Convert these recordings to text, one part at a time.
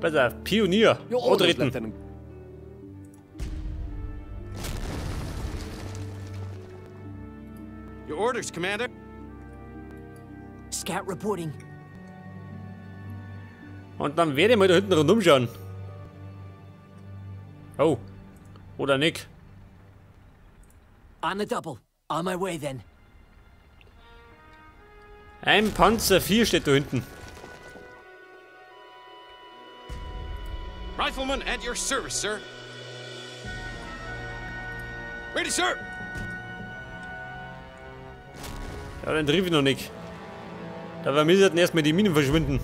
Pass auf, Pionier. Antreten. Your orders, Commander. Scout reporting. Und dann werde ich mal da hinten rundum schauen. Oh. Oder nicht. On the double. On my way then. Ein Panzer 4 steht da hinten. Rifleman at your service, sir. Ready, sir. Ja, den triff ich noch nicht. Da wir müssen erstmal die Minen verschwinden.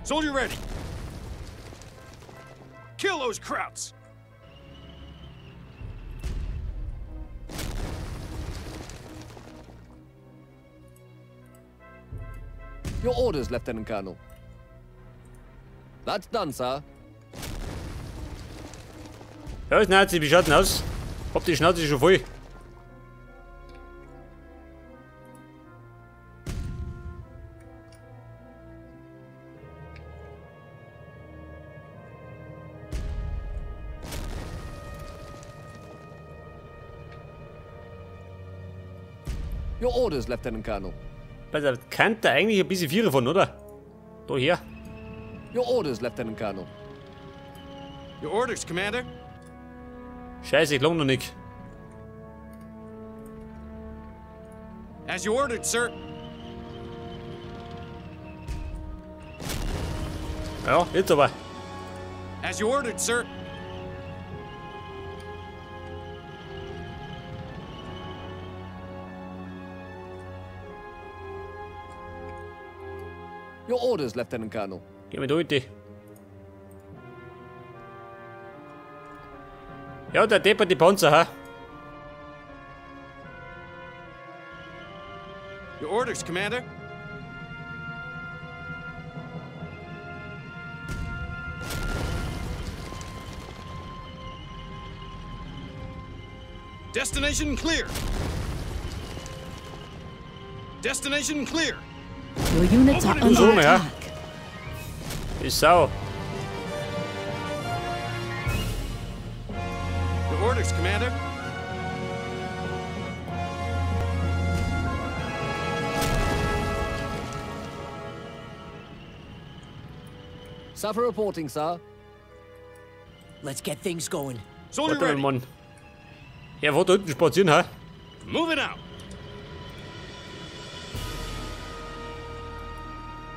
Soldier ready. Kill those Krauts. Your orders, Lieutenant Colonel. That's done, sir. Ja, ist Nazi, wie schaut denn aus? Hab die Schnauze schon voll. Your orders, Lieutenant Colonel. Also, kann da eigentlich ein bisschen Vierer von, oder? Da her. Your orders, Lieutenant Colonel. Your orders, Commander. Scheiße, ich lang noch nicht. As you ordered, sir. Ja, jetzt aber. As you ordered, sir. Your orders, Lieutenant Colonel. Geh mir da bitte. Ja, der depperte Panzer, ha? Your orders, Commander. Destination clear. Destination clear. Your units are under attack. Ist sau. Your orders, Commander. Suffer reporting, sir. Let's get things going. Soldier ready. Mann. Ja, wo da hinten spazieren, ha? Moving out.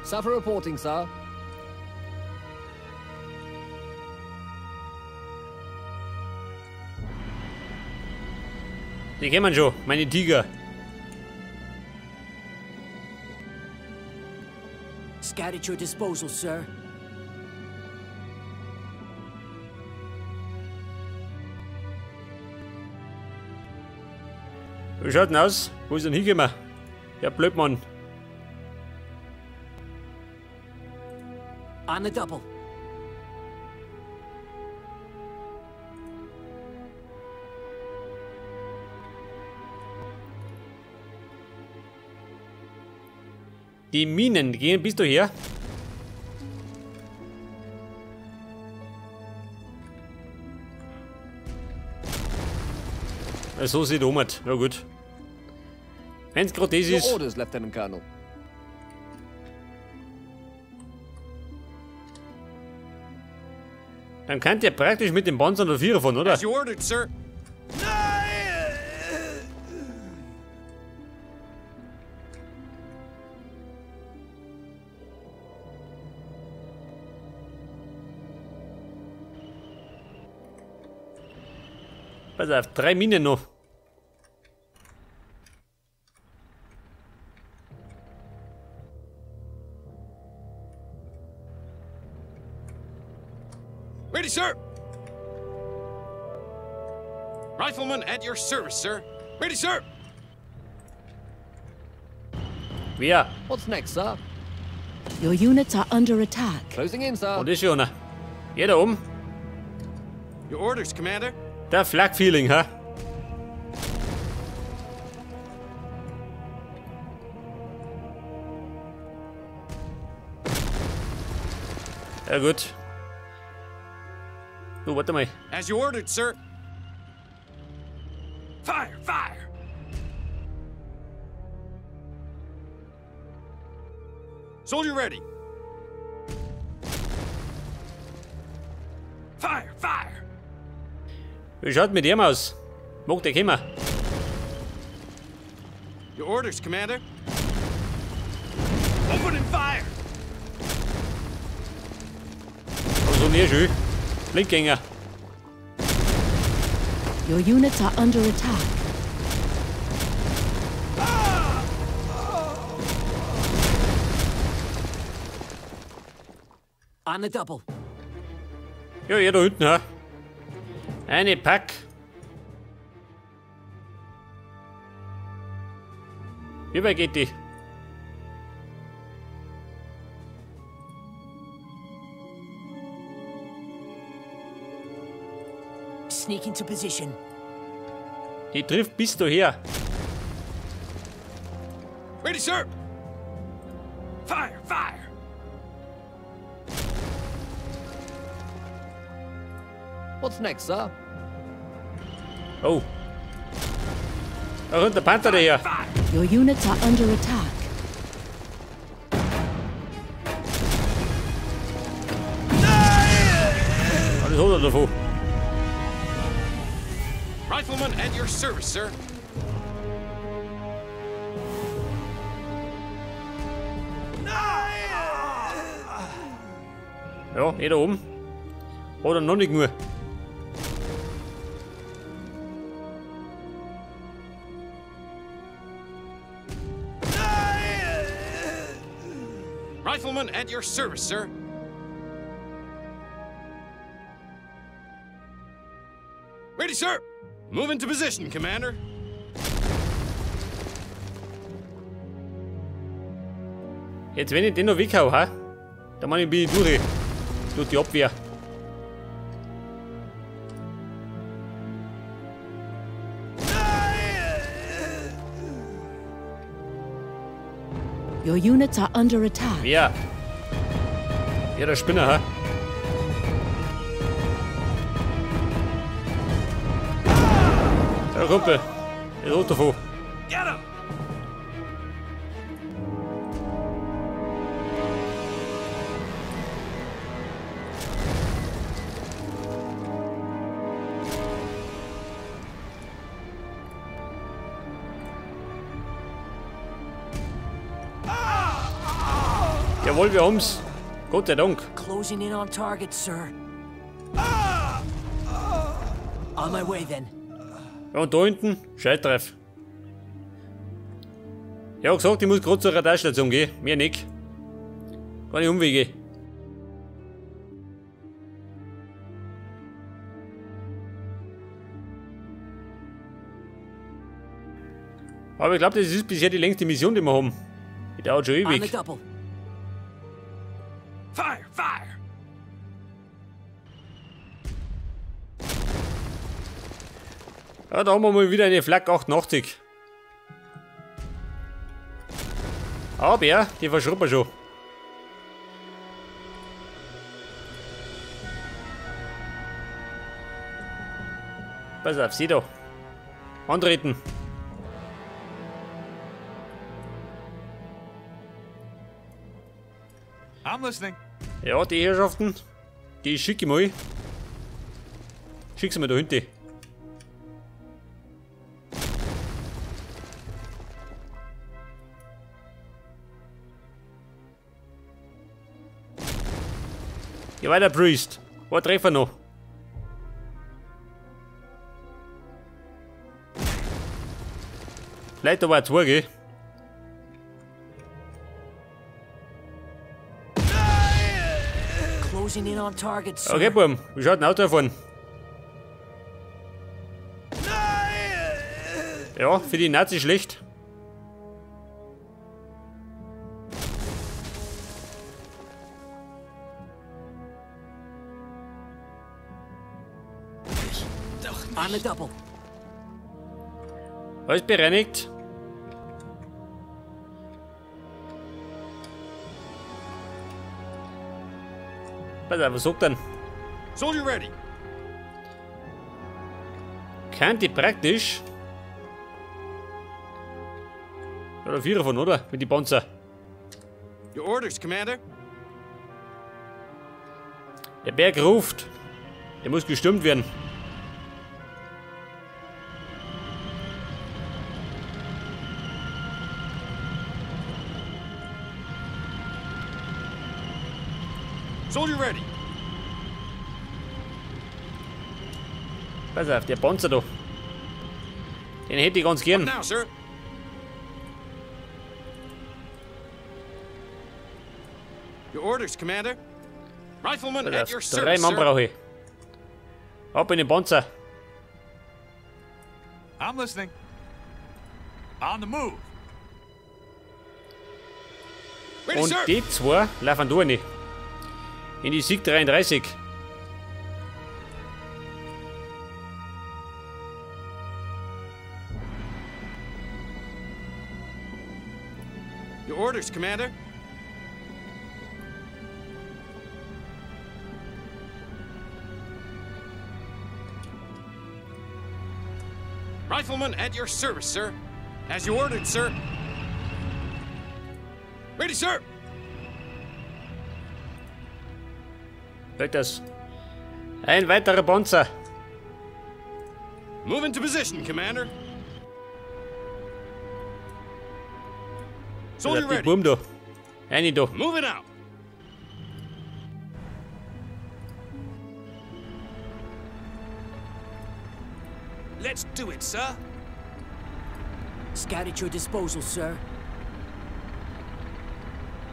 Suffer reporting, sir. Die kennen schon, meine Tiger. Scout at your disposal, sir. Wie schaut denn aus? Wo ist denn hingekommen? Ja, blöd, Mann. On the double. Die Minen gehen bis du her. So sieht um. Na gut. Wenn's grad das ist. Orders, Lieutenant Colonel. Dann könnt ihr praktisch mit dem Panzer noch Vierer fahren, oder? As you ordered, sir. Pass auf, 3 Minen noch. Ready, sir. Rifleman at your service, sir. Ready, sir. Wer? What's next, sir? Your units are under attack. Closing in, sir. Und ist schon. Jeder um. Your orders, Commander. Der Flag Feeling, ha? Ja gut. So, warte mal. As you ordered, sir. Fire, fire! Soldier ready. Fire, fire! Wie schaut mit dem aus? Mag der kommen? Your orders, Commander. Opening fire! Aber so nicht schön. Blindgänger. Your units are under attack. On the double. Ja, ihr da hinten, ha? Eine Pack. Wie weit geht die? Sneak into position. Die trifft bis daher. Ready, sir. Fire, fire. What's next, sir? Oh. Da kommt der Panther daher. Your units are under attack. Alles hat er davon. Rifleman at your service, sir. Ja, eh da oben. Oder noch nicht nur. Rifleman at your service, sir. Ready, sir. Move into position, Commander. Jetzt, wenn ich den noch weghau, ha? Dann bin ich durch. Durch die Abwehr. Your units are under attack. Wer? Wer der Spinner, ha? Der Kumpel. Der ist davon. Get him! Jawohl, wir haben's. Gott sei Dank. Closing in on target, sir. On my way then. Ja, und da hinten, Scheitreif. Ich hab gesagt, ich muss grad zur Radarstation gehen. Mehr nicht. Keine Umwege. Aber ich glaube, das ist bisher die längste Mission, die wir haben. Die dauert schon ewig. Fire, fire! Ja, da haben wir mal wieder eine Flak 88. Aber ja, die verschrubben schon. Pass auf, sieh da. Antreten. I'm listening. Ja, die Herrschaften, die schicke ich mal. Schick sie mal da hinten. Geh weiter, Priest. Ein Treffer noch. Vielleicht aber auch zwei, gell? Okay, Buben, wie schaut ein Auto davon? Ja, für die Nazi schlecht. Alles bereinigt. Pass auf, was sagt denn? Soldier ready. Kann die praktisch. Oder 4 davon, oder? Mit die Panzer. Your orders, Commander. Der Berg ruft. Der muss gestürmt werden. Soldier ready. Pass auf, der Panzer da. Den hätte ich ganz gern. Now, sir. Your orders, Commander. Rifleman at your service, 3 Mann brauche ich. Ab in den Panzer. I'm listening. On the move. Ready, Und sir. die zwei laufen da rein. In die Sieg 33. Your orders, Commander. Rifleman at your service, sir. As you ordered, sir. Ready, sir. Das. Ein weiterer Panzer. Move into position, Commander. Soldier ready. Boom da. Eine da. Moving out. Let's do it, sir. Scout at your disposal, sir.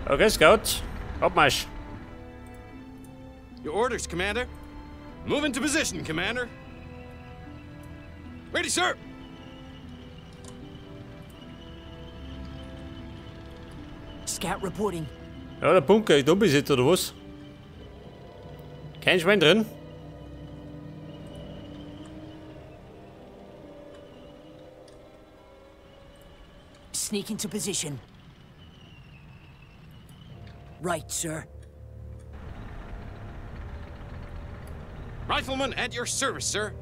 Okay, Scout. Abmarsch. Your orders, Commander. Move into position, Commander. Ready, sir. Scout reporting. Ja, der Bunker ist unbesetzt, oder was? Kein Schwein drin. Sneak into position. Right, sir. Rifleman at your service, sir.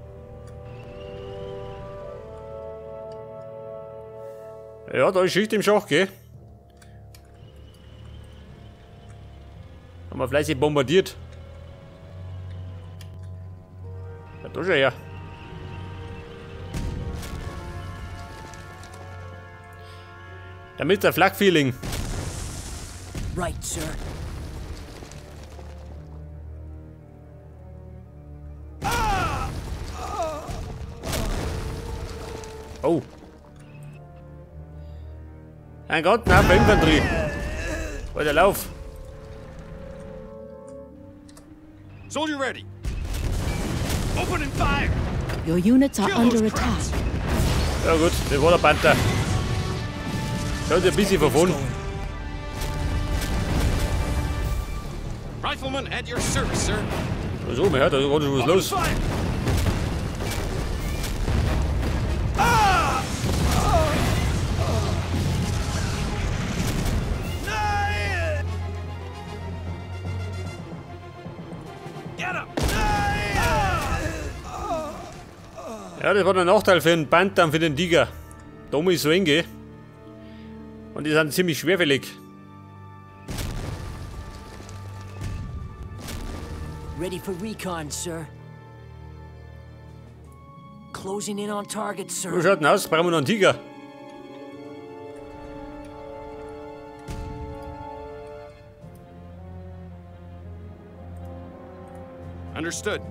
Ja, da ist Schicht im Schach, gell? Haben wir fleißig bombardiert. Ja, da schon her. Damit der Flak-Feeling. Right, sir. Oh. Ein Gott, na, Infanterie. Alter, lauf. Soldier ready. Open and fire. Your units are Kill under those attack. krauts. Ja gut, das war der Panther. Schaut ein bisschen verfahren. Rifleman at your service, sir. So, man hört, da ist gerade schon was Open los. fire. Ja, das war der Nachteil für den Panther und für den Tiger. Da muss ich so hingehen. Und die sind ziemlich schwerfällig. Ready for recon, sir. Closing in on target, Wie sir. schaut denn aus? Brauchen wir noch einen Tiger? Understood.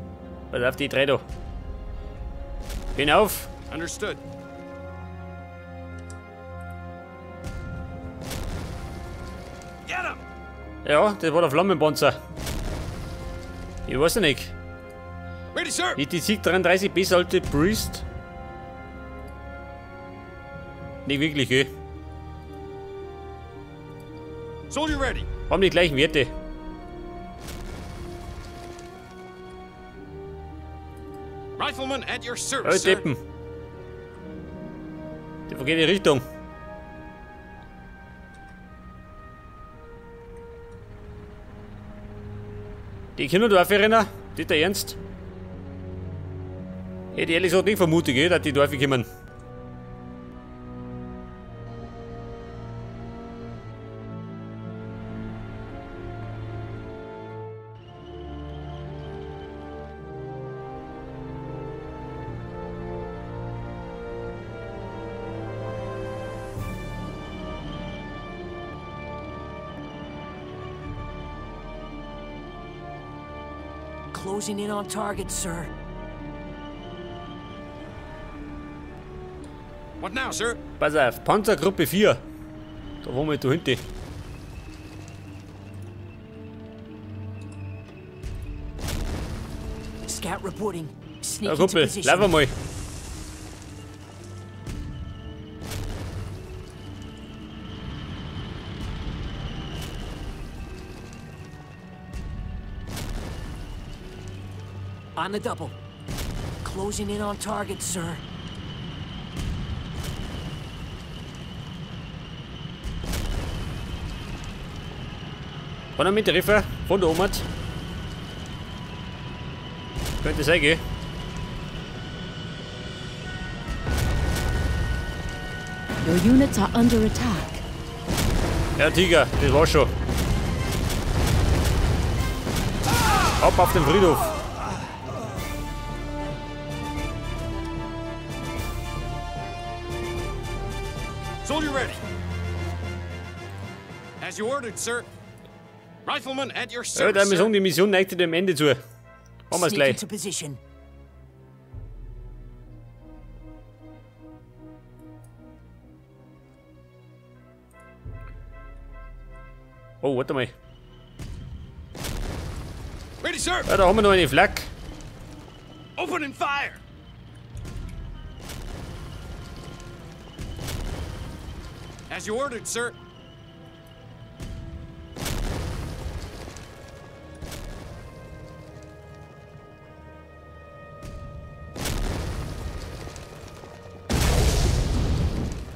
Pass auf die drei da. Hinauf. Understood. Get him! Ja, das war der Flammenpanzer. Ich weiß ja nicht. Ready, sir! Ist die Sieg 33 besser als die Priest? Nicht wirklich, gell? Soldier ready. Haben die gleichen Werte. Rifleman at your Oh, service, sir. Deppen. Die vergeht die Richtung. Die Kinder da rennen? Das ist der Ernst? Hätte ich ehrlich gesagt nicht vermutet, gell, dass die Teufel kommen. Closing in on target, sir. What now, sir? Pass auf, Panzergruppe 4. Da wollen wir da hinten. Scout reporting. Sneak Ja, into Kumpel, position. lauf mal. On the double. Closing in on target, sir. Kann er mit treffen? Von der Oma. Könnte sein, gell? Your units are under attack. Ja, Tiger, das war schon. Ab auf den Friedhof. Soldier ready. As you ordered, sir. Rifleman at your Ja, service, da wir sir. sagen, die Mission neigt sich dem Ende zu. Haben wir's Sneak gleich. into position. Oh, warte mal. Ready, sir. Ja, da haben wir noch eine Flak. Opening fire. As you ordered, sir.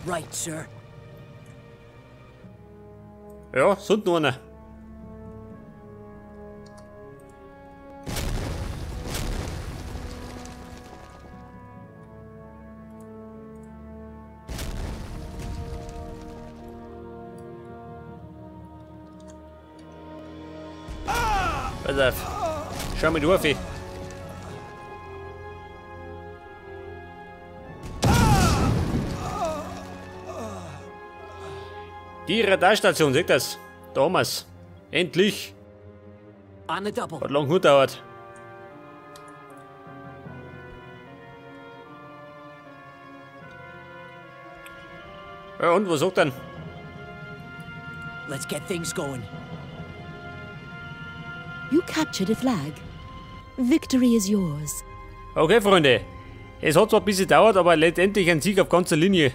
Right, sir. Ja, sind noch einer. Pass auf. Schau mal durch. Die Radarstation, seht das? Da haben wir's. Endlich. On the double. Hat lang genug gedauert. Ja, und was sagt denn? Let's get things going. You captured a flag. Victory is yours. Okay, Freunde. Es hat zwar ein bisschen gedauert, aber letztendlich ein Sieg auf ganzer Linie.